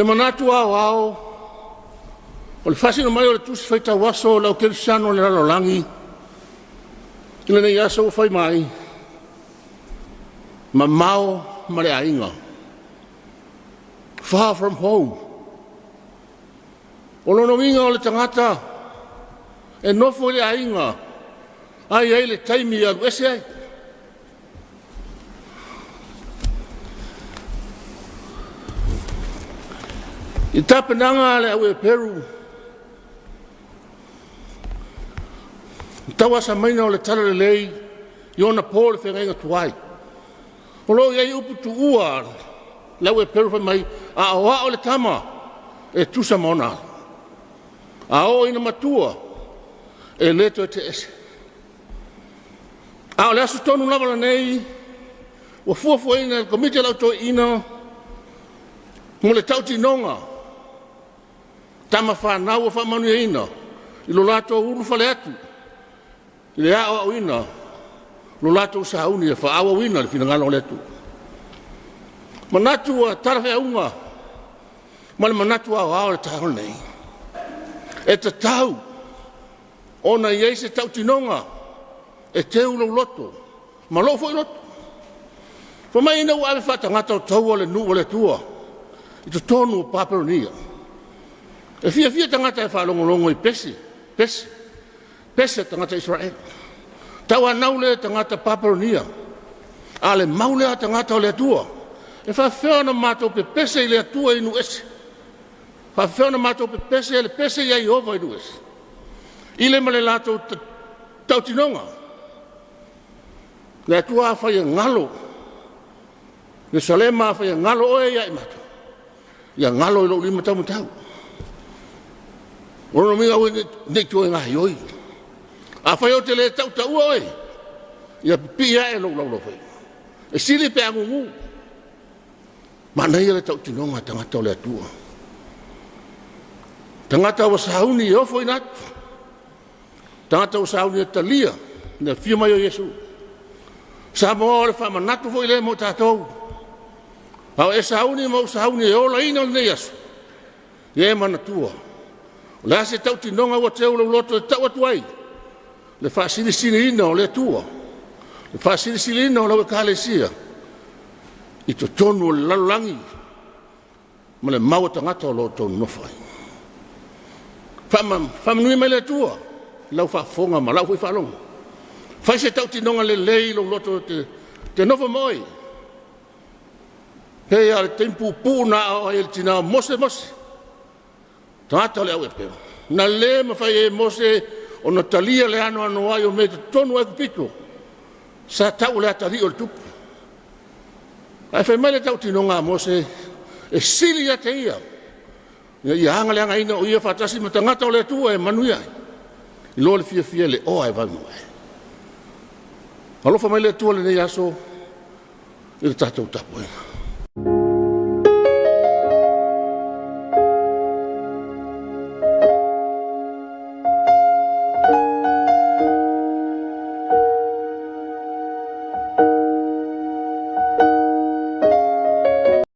Le manatu aoao o le faasino mai o le Tusi Faitau Aso o le Au Kerisiano i le lalolagi i lenei aso ua fai mai, Mamao ma le Aiga, Far from home. O lona uiga o le tagata e nofo i le aiga ae i ai le taimi e alu ese ai. I tapenaga a le au Eperu, i tauasamaina o le Talalelei i ona po i le feagaiga tuai, o lo o i ai upu tuua a le au Eperu fai mai, a aoao le tama, e tusa ma ona alo, a oo ina matua, e le toe tee ese. A o le aso tonu lava lenei ua fuafuaina e le Komiti o le Au Toeaina mo le tautinoga tama fanau ua faamanuiaina i lo latou ulufale atu i le aoaoina lo latou sauni e faaauauina le finagalo o le Atua. Manatu ua talafeauga ma le manatu aoao i le taeao lenei, e tatau ona i ai se tautinoga e teu i lou loto ma lou foi loto. Fai mai ina ua ave faatagata o taua le nuu a le Atua i totonu o Papelonia, e fiafia tagata e faalogologo i pese, pese, pese a tagata Isaraelu. Tauanau lea e tagata Papelonia, a o le mau lea a tagata o le Atua. E faafefea ona matou pepese i le Atua i nuu ese? E faafefea ona matou pepese i le pese ia Ieova i nuu ese? I le ma le latou tautinoga, le Atua afai e galo Ierusalema, afai e galo oe ia i matou, ia galo i lou lima taumatau. O lona uiga aua ne i toe gaoioi. Afai ou te le tautaua oe, ia pipii ae lou laulaufaiva, e sili pe a gugu. Manaia le tautinoga a tagata o le Atua, tagata ua sauni e ofoina atu, tagata ua sauni e talia le afio mai o Iesu. Samoa o le faamanatu foi lea mo tatou, a o e sauni ma ou sauni e olaina lenei aso, ia e manatua, o le a se tautinoga ua teu i lou loto e tau atu ai le faasilisiliina o le Atua, le faasilisiliina o lau Ekalesia i totonu o le lalolagi ma le mau a tagata o lo o outou nonofo ai. Faamanuia mai le Atua i lau faafofoga ma lau foi faalogo. Fai se tautinoga lelei i lou loto e te nofo ma oe, pei lava o le taimi puupuu na aoao ai e le tina o Mose Mose, tagata o le au Eperu, na le mafai ai e Mose ona talia le anoanoai o mea i totonu o Aikupito sa tau o le atalii o le tupu. Ae fai mai le tautinoga a Mose, e sili ia te ia ina ia agaleagaina o ia faatasi ma tagata o le Atua e manuia ai, i lo le fiafia i le oa e vavemae. Alofa mai le Atua i lenei aso i le tatou tapuaiga.